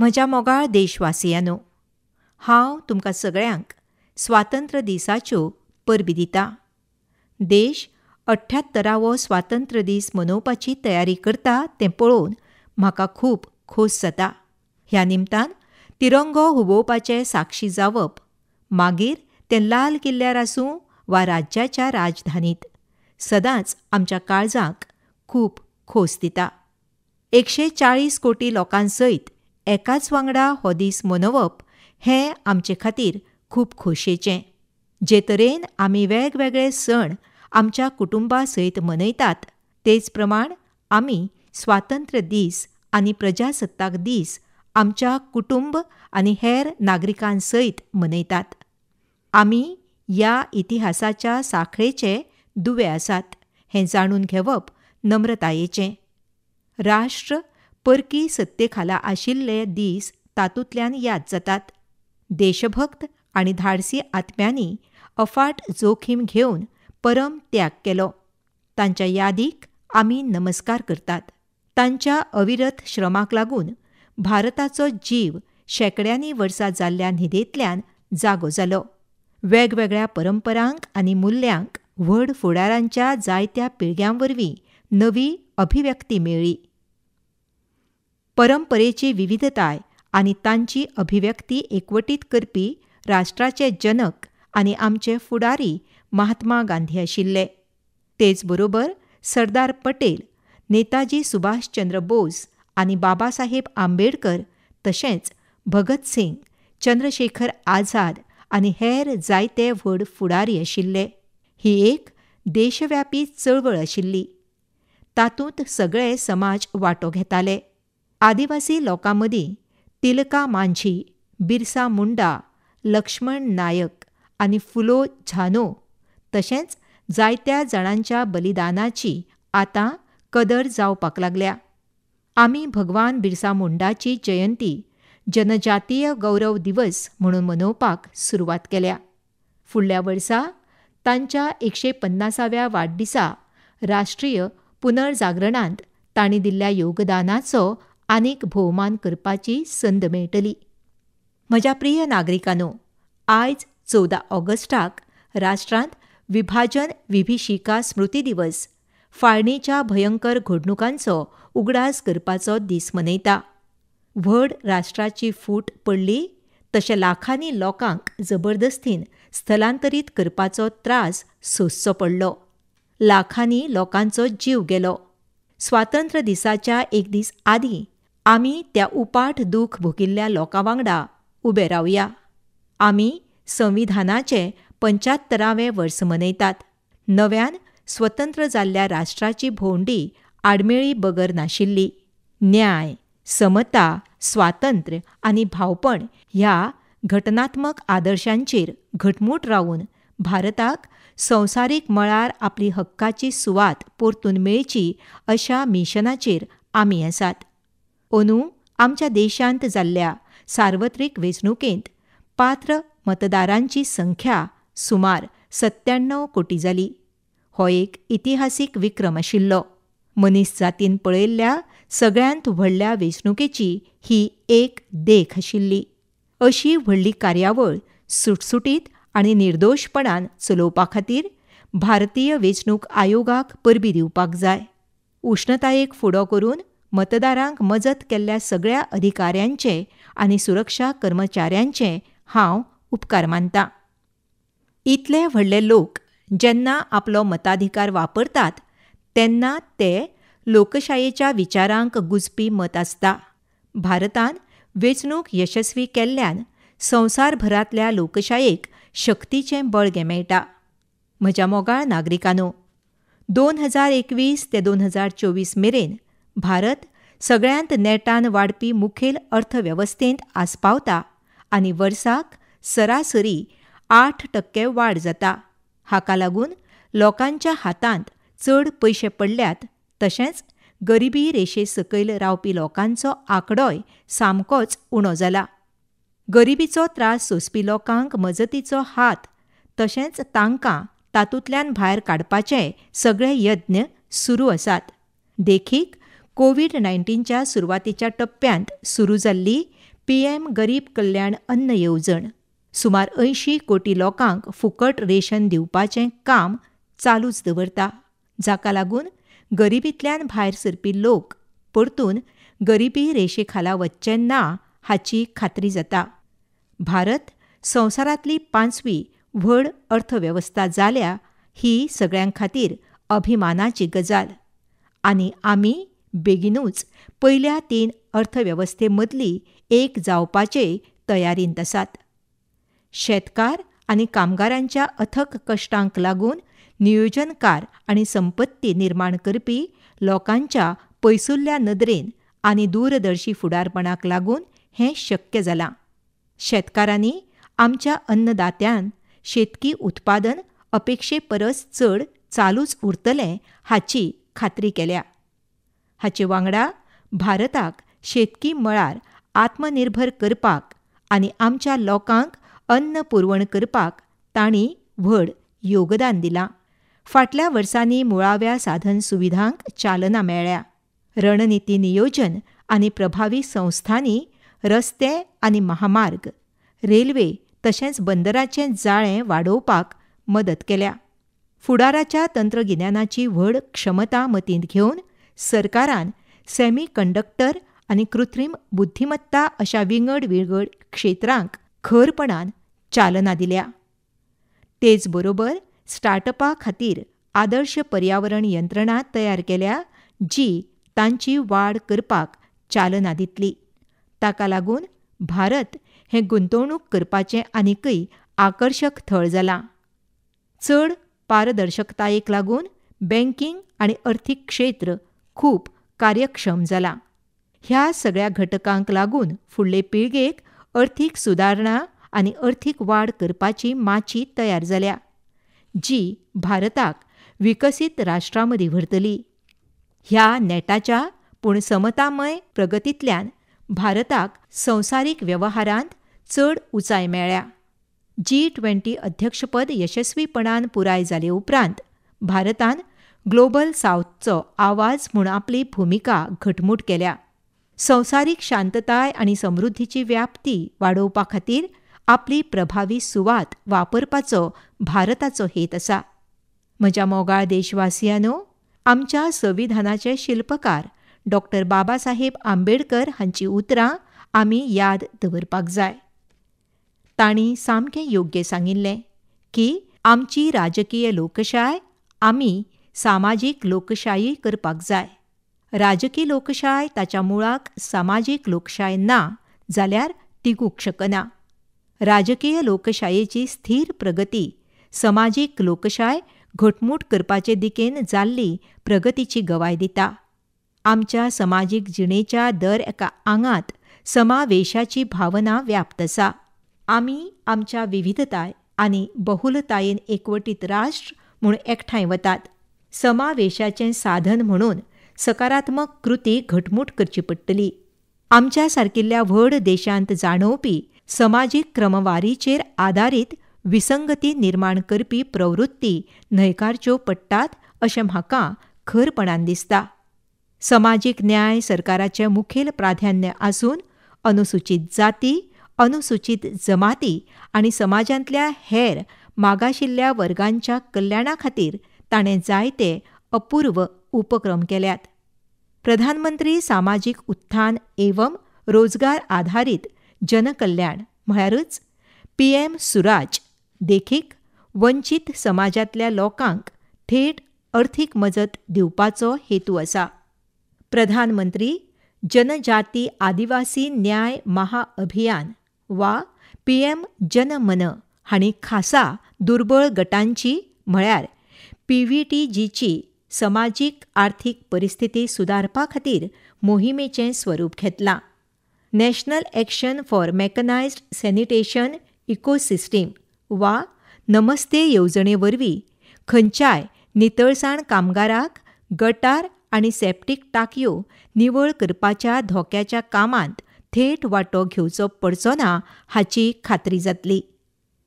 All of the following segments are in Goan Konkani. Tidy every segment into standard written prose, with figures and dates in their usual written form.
म्हज्या मोगाळ देशवासियांनो, हांव तुमकां सगळ्यांक स्वातंत्र्य दिसाच्यो परबी दिता. देश 78वो स्वातंत्र्य दीस मनोवपाची तयारी करता तें पळोवन म्हाका खूब खोस जाता. ह्या निमतान तिरंगो हुबोवपाचे साक्षी जावप, मागीर तें लाल किल्ल्यार आसूं वा राज्याच्या राजधानीत, सदांच आमच्या काळजाक खूब खोस दिता. 140 कोटी लोकांसयत एकाच वांगडा हो दीस मनोवप हें आमचे खातीर खूब खोशयेचें. जे तरेन आमी वेगवेगळे सण आमच्या कुटुंबा सयत मनयतात, तेच प्रमाण आमी स्वातंत्र्य दीस आनी प्रजासत्ताक दीस आमच्या कुटुंब आनी हेर नागरिकांसयत मनयतात. आमी ह्या इतिहासाच्या साखळेचे दुवे आसात हें जाणून घेवप नम्रतायेचें. राष्ट्र परकी सत्तेखाला आशिल्ले दीस तातूंतल्यान याद जातात. देशभक्त आनी धाडसी आत्म्यांनी अफाट जोखीम घेवन परम त्याग केलो. तांच्या यादीक आमी नमस्कार करतात. तांच्या अविरत श्रमाक लागून भारताचो जीव शेंकड्यांनी वर्सां जाल्ल्या न्हिदेंतल्यान जागो जालो. वेगवेगळ्या परंपरांक आनी मुल्यांक व्हड फुडारांच्या जायत्या पिळग्यां वरवीं नवी अभिव्यक्ती मेळ्ळी. परंपरेची विविधताय आनी तांची अभिव्यक्ती एकवटीत करपी राष्ट्राचे जनक आनी आमचे फुडारी महात्मा गांधी आशिल्ले. तेच बरोबर सरदार पटेल, नेताजी सुभाषचंद्र बोस आनी बाबासाहेब आंबेडकर, तशेंच भगत सिंग, चंद्रशेखर आझाद आनी हेर जायते व्हड फुडारी आशिल्ले. ही एक देशव्यापी चळवळ आशिल्ली. तातूंत सगळे समाज वांटो घेताले. आदिवासी लोकां मदीं तिलका मांझी, बिरसा मुंडा, लक्ष्मण नायक आनी फुलो झानो तशेंच जायत्या जाणांच्या बलिदानाची आतां कदर जावपाक लागल्या. आमी भगवान बिरसा मुंडाची जयंती जनजातीय गौरव दिवस म्हणून मनोवपाक सुरवात केल्या. फुडल्या वर्सा तांच्या 150व्या वाडदिसा राष्ट्रीय पुनर्जागरणांत तांणी दिल्ल्या योगदानाचो आनीक भोवमान करपाची संद मेळटली. म्हज्या प्रिय नागरिकांनो, आयज 14 ऑगस्टाक राष्ट्रांत विभाजन विभिषिका स्मृती दिवस, फाळणीच्या भयंकर घडणुकांचो उगडास करपाचो दीस मनयता. व्हड राष्ट्राची फूट पडली तशें लाखांनी लोकांक जबरदस्तीन स्थलांतरीत करपाचो त्रास सोंसचो पडलो. लाखांनी लोकांचो जीव गेलो. स्वातंत्र्य दिसाच्या एक दीस आदीं आमी त्या उपाट दूख भोगिल्ल्या लोकां वांगडा उबे रावया. आमी संविधानाचें 75वें वर्स मनयतात. नव्यान स्वतंत्र जाल्ल्या राष्ट्राची भोंवडी आडमेळी बगर नाशिल्ली. न्याय, समता, स्वातंत्र्य आनी भावपण ह्या घटनात्मक आदर्शांचेर घटमूट रावन भारताक संवसारीक मळार आपली हक्काची सुवात परतून मेळची अशा मिशनाचेर आमी आसात. अंदू आमच्या देशांत जाल्ल्या सार्वत्रिक वेंचणुकेंत पात्र मतदारांची संख्या सुमार 97 कोटी जाली. हो एक इतिहासीक विक्रम आशिल्लो. मनीस जातीन पळयल्ल्या सगळ्यांत व्हडल्या वेंचणुकेची ही एक देख आशिल्ली. अशी व्हडली कार्यावळ सुटसुटीत आनी निर्दोशपणान चलोवपा खातीर भारतीय वेंचणूक आयोगाक परबी दिवपाक जाय. उश्णतायेक फुडो करून मतदारांक मजत केल्ल्या सगळ्या अधिकाऱ्यांचे आनी सुरक्षा कर्मचाऱ्यांचे हांव उपकार मानता. इतले व्हडले लोक जेन्ना आपलो मताधिकार वापरतात तेन्ना ते लोकशायेच्या विचारांक गुजपी मत आसता. भारतान वेंचणूक यशस्वी केल्ल्यान संवसारभरांतल्या लोकशायेक शक्तीचें बळगें मेळटा. म्हज्या मोगाळ नागरिकांनो, 2021 ते 2024 मेरेन भारत सगळ्यांत नेटान वाडपी मुखेल अर्थवेवस्थेंत आस्पावता आनी वर्साक सरासरी 8% वाड जाता. हाका लागून लोकांच्या हातांत चड पयशे पडल्यात, तशेंच गरिबी रेशे सकयल रावपी लोकांचो आंकडोय सामकोच उणो जाला. गरिबीचो त्रास सोंसपी लोकांक मजतीचो हात तशेंच तांकां तातूंतल्यान भायर काडपाचे सगळे यत्न सुरू आसात. देखीक, कोवीड 19च्या सुरवातीच्या टप्प्यांत सुरू जाल्ली पीएम गरीब कल्याण अन्न येवजण सुमार 80 कोटी लोकांक फुकट रेशन दिवपाचें काम चालूच दवरता, जाका लागून गरिबींतल्यान भायर सरपी लोक परतून गरिबी रेशे खाला वच्चे ना हाची खात्री जाता. भारत संवसारांतली 5वी व्हड अर्थवेवस्था जाल्या ही सगळ्यां खातीर अभिमानाची गजाल आनी आमी बेगिनूच पयल्या 3 अर्थवेवस्थे मदली एक जावपाचे तयारींत आसात. शेतकार आनी कामगारांच्या अथक कश्टांक लागून नियोजनकार आनी संपत्ती निर्माण करपी लोकांच्या पयसुल्ल्या नदरेन आनी दूरदर्शी फुडारपणाक लागून हें शक्य जालां. शेतकारांनी आमच्या अन्नदात्यान शेतकी उत्पादन अपेक्षे परस चड चालूच उरतलें हाची खात्री केल्या. हाचे वांगडा भारताक शेतकी मळार आत्मनिर्भर करपाक आनी आमच्या लोकांक अन्न पुरवण करपाक तांणी व्हड योगदान दिलां. फाटल्या वर्सांनी मुळाव्या साधन सुविधांक चालना मेळ्ळ्या. रणनिती नियोजन आनी प्रभावी संस्थांनी रस्ते आनी महामार्ग, रेल्वे तशेंच बंदराचें जाळें वाडोवपाक मदत केल्या. फुडाराच्या तंत्रगिन्यानाची व्हड क्षमता मतींत घेवन सरकारान सेमी कंडक्टर आनी कृत्रीम बुद्धिमत्ता अशा विंगड विंगड क्षेत्रांक खरपणान चालना दिल्या. तेच बरोबर स्टार्टअपा खातीर आदर्श पर्यावरण यंत्रणा तयार केल्या जी तांची वाड करपाक चालना दितली. ताका लागून भारत हें गुंतवणूक करपाचें आनीकय आकर्शक थळ जालां. चड पारदर्शकतायेक लागून बँकिंग आनी अर्थीक क्षेत्र खूब कार्यक्षम जालां. ह्या सगळ्या घटकांक लागून फुडले पिळगेक अर्थीक सुदारणा आनी अर्थीक वाड करपाची माची तयार जाल्या, जी भारताक विकसीत राष्ट्रां मदीं व्हरतली. ह्या नेटाच्या पूण समतामय प्रगतींतल्यान भारताक संवसारीक वेव्हारांत चड उंचाय मेळ्ळ्या. G20 अध्यक्षपद यशस्वीपणान पुराय जाले उपरांत भारतान ग्लोबल सावथचो आवाज म्हूण आपली भुमिका घटमूट केल्या. संवसारीक शांतताय आनी समृद्धीची व्याप्ती वाडोवपा खातीर आपली प्रभावी सुवात वापरपाचो भारताचो हेत आसा. म्हज्या मोगाळ देशवासियांनो, आमच्या संविधानाचे शिल्पकार डॉक्टर बाबासाहेब आंबेडकर हांची उतरां आमी याद दवरपाक जाय. तांणी सामकें योग्य सांगिल्लें की आमची राजकीय लोकशाय आमी सामाजीक लोकशाय करपाक जाय. राजकीय लोकशाय ताच्या मुळाक सामाजीक लोकशाय ना जाल्यार तिगूंक शकना. राजकीय लोकशायेची स्थीर प्रगती समाजीक लोकशाय घटमूट करपाचे दिकेन जाल्ली प्रगतीची गवाय दिता. आमच्या समाजीक जिणेच्या दर एका आंगांत समावेशाची भावना व्याप्त आसा. आमी आमच्या विविधताय आनी बहुलतायेन एकवटीत राष्ट्र म्हूण एकठांय वतात. समावेशाचें साधन म्हणून सकारात्मक कृती घटमूट करची पडटली. आमच्या सारकिल्ल्या व्हड देशांत जाणवपी समाजीक क्रमवारीचेर आदारीत विसंगती निर्माण करपी प्रवृत्ती न्हयकारच्यो पडटात अशें म्हाका खरपणान दिसता. समाजीक न्याय सरकाराचें मुखेल प्राधान्य आसून अनुसूचित जाती, अनुसूचित जमाती आनी समाजांतल्या हेर मागाशिल्ल्या वर्गांच्या कल्याणा खातीर ताणें जायते अपूर्व उपक्रम केल्यात. प्रधानमंत्री सामाजीक उत्थान एवं रोजगार आधारीत जनकल्याण म्हळ्यारच पीएम सुराज देखीक वंचीत समाजांतल्या लोकांक थेट अर्थीक मजत दिवपाचो हेतू आसा. प्रधानमंत्री जनजाती आदिवासी न्याय महाअभियान वा पीएम जनमन हांणी खासा दुर्बळ गटांची म्हळ्यार पीव्हीटीजीची समाजीक आर्थीक परिस्थिती सुदारपा खातीर मोहिमेचें स्वरूप घेतलां. National action for mechanised sanitation ecosystem वा नमस्ते येवजणे वरवीं खंयच्याय नितळसाण कामगाराक गटार आनी सेप्टीक टाकयो निवळ करपाच्या धोक्याच्या कामांत थेट वांटो घेवचो पडचो ना हाची खात्री जातली.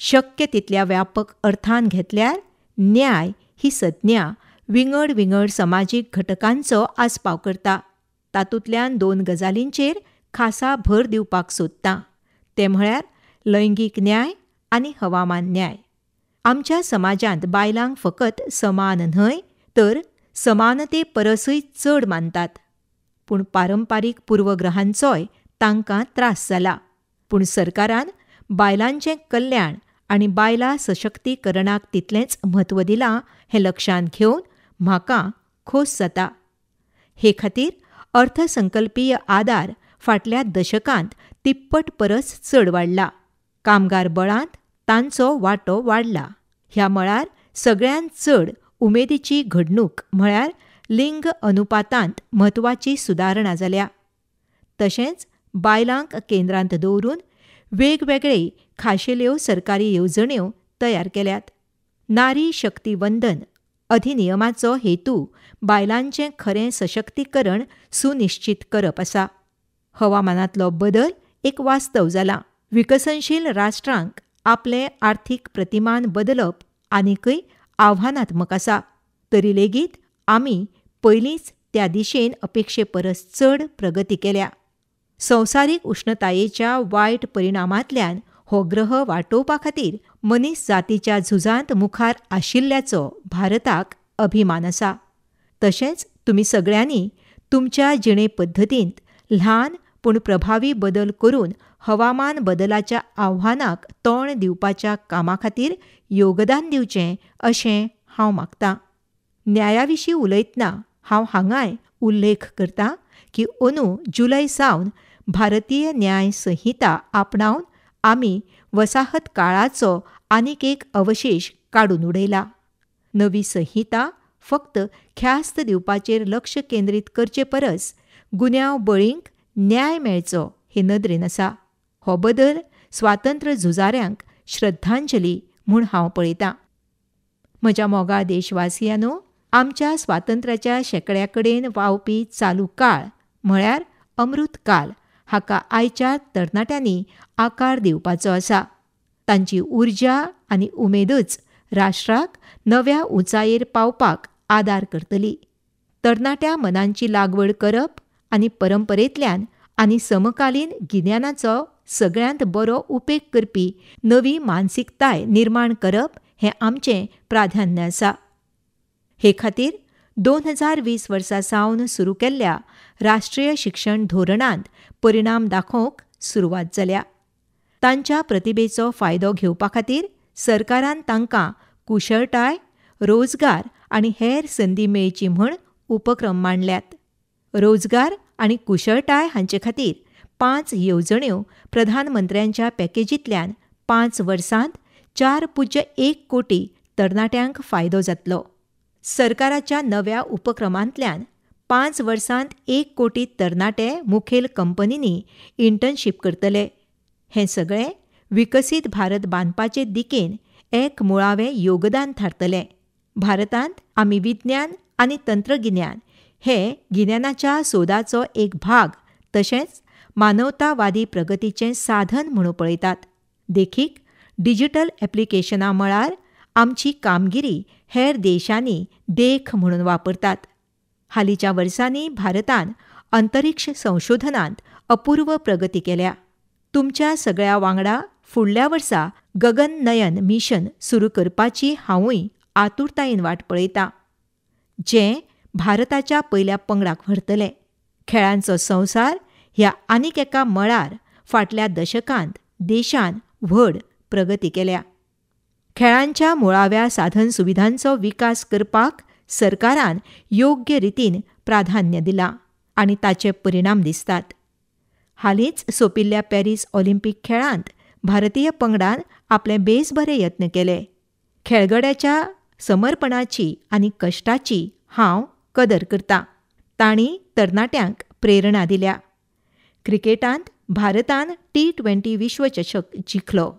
शक्य तितल्या व्यापक अर्थान घेतल्यार न्याय ही संज्ञा विंगड विंगड समाजीक घटकांचो आस्पाव करता. तातूंतल्यान 2 गजालींचेर खासा भर दिवपाक सोदतां, ते म्हळ्यार लैंगीक न्याय आनी हवामान न्याय. आमच्या समाजांत बायलांक फकत समान न्हय तर समानते परसूय चड मानतात. पूण पारंपारीक पूर्वग्रहांचोय तांकां त्रास जाला. पूण सरकारान बायलांचें कल्याण आनी बायलां सशक्तीकरणाक तितलेंच म्हत्व दिलां हें लक्षांत घेवन म्हाका खोस जाता. हे खातीर अर्थसंकल्पीय आदार फाटल्या दशकांत 3 परस चड वाडला. कामगार बळांत तांचो वांटो वाडला. ह्या मळार सगळ्यांत चड उमेदीची घडणूक म्हळ्यार लिंग अनुपातांत म्हत्वाची सुदारणा जाल्या. तशेंच बायलांक केंद्रांत दवरून वेगवेगळे खाशेल्यो सरकारी येवजण्यो तयार केल्यात. नारी शक्ती वंदन अधिनियमाचो हेतू बायलांचें खरें सशक्तीकरण सुनिश्चित करप आसा. हवामानांतलो बदल एक वास्तव जाला. विकसनशील राष्ट्रांक आपलें आर्थीक प्रतिमान बदलप आनीकय आव्हानात्मक आसा. तरी लेगीत आमी पयलींच त्या दिशेन अपेक्षे परस चड प्रगती केल्या. संवसारीक उश्णतायेच्या वायट परिणामांतल्यान हो ग्रह वाटोवपा खातीर मनीस जातीच्या झुजांत मुखार आशिल्ल्याचो भारताक अभिमान आसा. तशेंच तुमी सगळ्यांनी तुमच्या जिणे पद्दतींत ल्हान पूण प्रभावी बदल करून हवामान बदलाच्या आव्हानाक तोंड दिवपाच्या कामा खातीर योगदान दिवचें अशें हांव मागतां. न्याया विशीं उलयतना हांव हांगाय उल्लेख करता की अंदू जुलय सावन भारतीय न्याय संहिता आपणावन आमी वसाहत काळाचो आनीक एक अवशेश काडून उडयला. नवी संहिता फक्त ख्यास्त दिवपाचेर लक्ष केंद्रीत करचे परस गुन्यांव बळींक न्याय मेळचो हे नदरेन आसा. हो बदल स्वातंत्र्य झुजाऱ्यांक श्रद्धांजली म्हूण हांव पळयतां. म्हज्या मोगाळ देशवासियांनो, आमच्या स्वातंत्र्याच्या शेंकड्या कडेन वावपी चालू काळ म्हळ्यार अमृत काल हाका आयच्या तरणाट्यांनी आकार दिवपाचो आसा. तांची उर्जा आनी उमेदच राष्ट्राक नव्या उंचायेर पावपाक आदार करतली. तरणाट्या मनांची लागवड करप आनी परंपरेंतल्यान आनी समकालीन गिन्यानाचो सगळ्यांत बरो उपेग करपी नवी मानसिकताय निर्माण करप हें आमचें प्राधान्य आसा. हे खातीर 2020 वर्सा सावन सुरू केल्ल्या राष्ट्रीय शिक्षण धोरणांत परिणाम दाखोवंक सुरवात जाल्या. तांच्या प्रतिभेचो फायदो घेवपा खातीर सरकारान तांकां कुशळटाय, रोजगार आनी हेर संदी मेळची म्हूण उपक्रम मांडल्यात. रोजगार आनी कुशळटाय हांचे खातीर 5 येवजण्यो प्रधानमंत्र्यांच्या पॅकेजींतल्यान 5 वर्सांत 4.1 कोटी तरणाट्यांक फायदो जातलो. सरकाराच्या नव्या उपक्रमांतल्यान 5 वर्सांत 1 कोटी तरणाटे मुखेल कंपनींनी इंटर्नशीप करतले. हें सगळें विकसीत भारत बांदपाचे दिकेन एक मुळावें योगदान थारतलें. भारतांत आमी विज्ञान आनी तंत्रगिन्यान हे गिन्यानाच्या सोदाचो एक भाग तशेंच मानवतावादी प्रगतीचें साधन म्हणून पळयतात. देखीक डिजिटल ॲप्लिकेशना मळार आमची कामगिरी हेर देशांनी देख म्हणून वापरतात. हालींच्या वर्सांनी भारतान अंतरिक्ष संशोधनांत अपूर्व प्रगती केल्या. तुमच्या सगळ्या वांगडा फुडल्या वर्सा गगननयन मिशन सुरू करपाची हांवूय आतुरतायेन वाट पळयतां, जें भारताच्या पयल्या पंगडाक व्हरतलें. खेळांचो संवसार ह्या आनीक एका मळार फाटल्या दशकांत देशान व्हड प्रगती केल्या. खेळांच्या मुळाव्या साधन सुविधांचो विकास करपाक सरकारान योग्य रितीन प्राधान्य दिलां आनी ताचे परिणाम दिसतात. हालींच सोंपिल्ल्या पॅरीस ऑलिम्पीक खेळांत भारतीय पंगडान आपले बेस बरे यत्न केले. खेळगड्याच्या समर्पणाची आनी कश्टाची हांव कदर करतां. तांणी तरणाट्यांक प्रेरणा दिल्या. क्रिकेटांत भारतान T20 विश्वचषक जिखलो.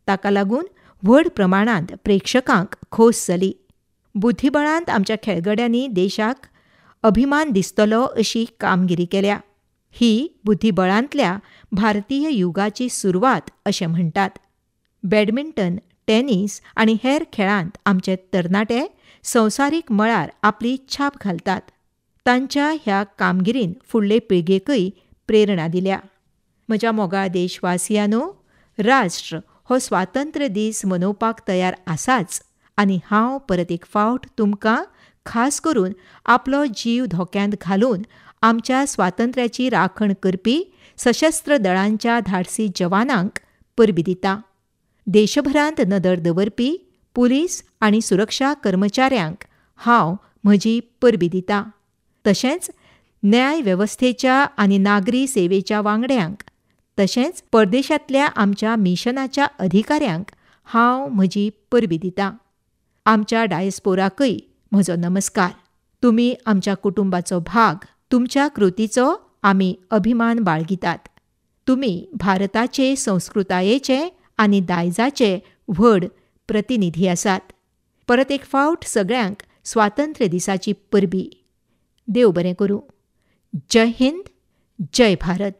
ताका लागून व्हड प्रमाणांत प्रेक्षकांक खोस जाली. बुद्धिबळांत आमच्या खेळगड्यांनी देशाक अभिमान दिसतलो अशी कामगिरी केल्या. ही बुद्धिबळांतल्या भारतीय युगाची सुरवात अशें म्हणटात. बॅडमिंटन, टेनिस आनी हेर खेळांत आमचे तरणाटे संवसारीक मळार आपली छाप घालतात. तांच्या ह्या कामगिरीन फुडले पिळगेकय प्रेरणा दिल्या. म्हज्या मोगाळ देशवासियांनो, राष्ट्र हो स्वातंत्र्य दीस मनोवपाक तयार आसाच आनी हांव परत एक फावट तुमकां खास करून आपलो जीव धोक्यांत घालून आमच्या स्वातंत्र्याची राखण करपी सशस्त्र दळांच्या धाडसी जवानांक परबीं दिता. देशभरांत नदर दवरपी पुलीस आनी सुरक्षा कर्मचाऱ्यांक हांव म्हजी परबीं दिता. तशेंच न्याय वेवस्थेच्या आनी नागरी सेवेच्या वांगड्यांक तशेंच परदेशांतल्या आमच्या मिशनाच्या अधिकाऱ्यांक हांव म्हजी परबीं दिता. आमच्या डायस्पोराकय म्हजो नमस्कार. तुमी आमच्या कुटुंबाचो भाग. तुमच्या कृतीचो आमी अभिमान बाळगितात. तुमी भारताचे संस्कृतायेचे आनी दायजाचे व्हड प्रतिनिधी आसात. परत एक फावट सगळ्यांक स्वातंत्र्य दिसाची परबीं. देव बरें करूं. जय हिंद, जय भारत.